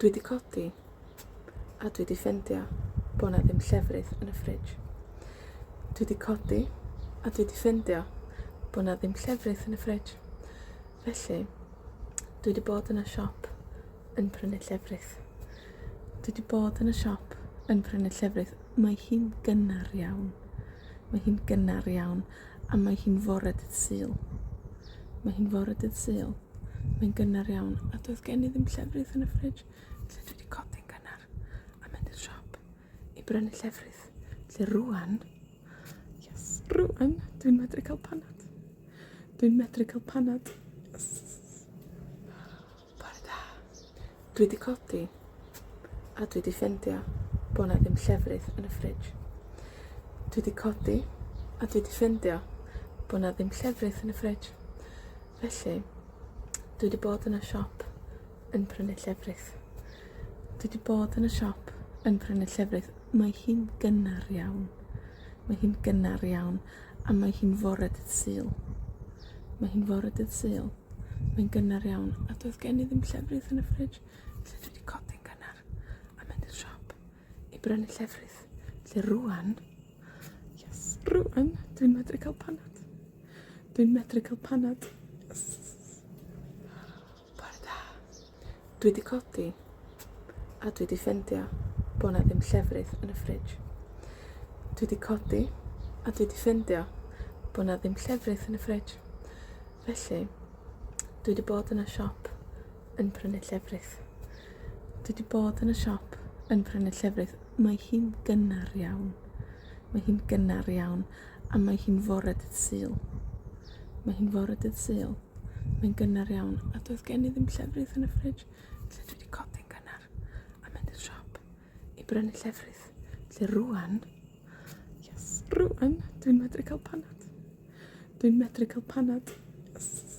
Dwi 'di codi, a dwi 'di ffindio bo' 'na ddim llefrith yn y fridge. Dwi 'di codi, a dwi 'di ffindio bo' 'na ddim llefrith yn y fridge. Felly, dwi 'di bod yn y siop yn prynu llefrith. Dwi 'di bod yn y siop yn prynu llefrith. Mae hi'n gynnar iawn. Mae hi'n gynnar iawn, a mae hi'n fore dydd Sul. Mae hi'n fore dydd Sul. Mae'n gynnar iawn, a doedd gen i ddim llefrith yn y fridge. Felly dwi 'di codi'n gynnar a mynd i'r siop i brynu llefrith. Felly rŵan, yes, rŵan dwi'n medru cael panad. Dwi'n medru cael panad. Yes. Bore da. Dwi 'di codi, a dwi 'di ffindio bo' 'na ddim llefrith yn y fridge. Dwi 'di codi, a dwi 'di ffindio bo' 'na ddim llefrith yn y fridge. Felly, dwi 'di bod yn y siop yn prynu llefrith. Dwi 'di bod yn y siop yn prynu llefrith. Mae hi'n gynnar iawn. Mae hi'n gynnar iawn, a mae hi'n fore dydd Sul. Mae hi'n fore dydd Sul. Mae'n gynnar iawn, a doedd gen i ddim llefrith yn y fridge. Felly dwi 'di codi'n gynnar a mynd i'r siop i brynu llefrith. Felly rŵan, yes, rŵan dwi'n medru cael panad. Dwi'n medru cael panad. Yes. Bore da. Dwi 'di codi, a dwi 'di ffindio bo' 'na ddim llefrith yn y fridge. Dwi 'di codi, a dwi 'di ffindio bo' 'na ddim llefrith yn y fridge. Felly, dwi 'di bod yn y siop yn prynu llefrith. Dwi 'di bod yn y siop yn prynu llefrith. Mae hi'n gynnar iawn. Mae hi'n gynnar iawn, a mae hi'n fore dydd Sul. Mae hi'n fore dydd Sul. Mae'n gynnar iawn, a doedd gen i ddim llefrith yn y fridge. Felly dwi 'di codi'n gynnar a mynd i'r siop i brynu llefrith. Felly rŵan, yes, rŵan dwi'n medru cael panad. Dwi'n medru cael panad. Yes.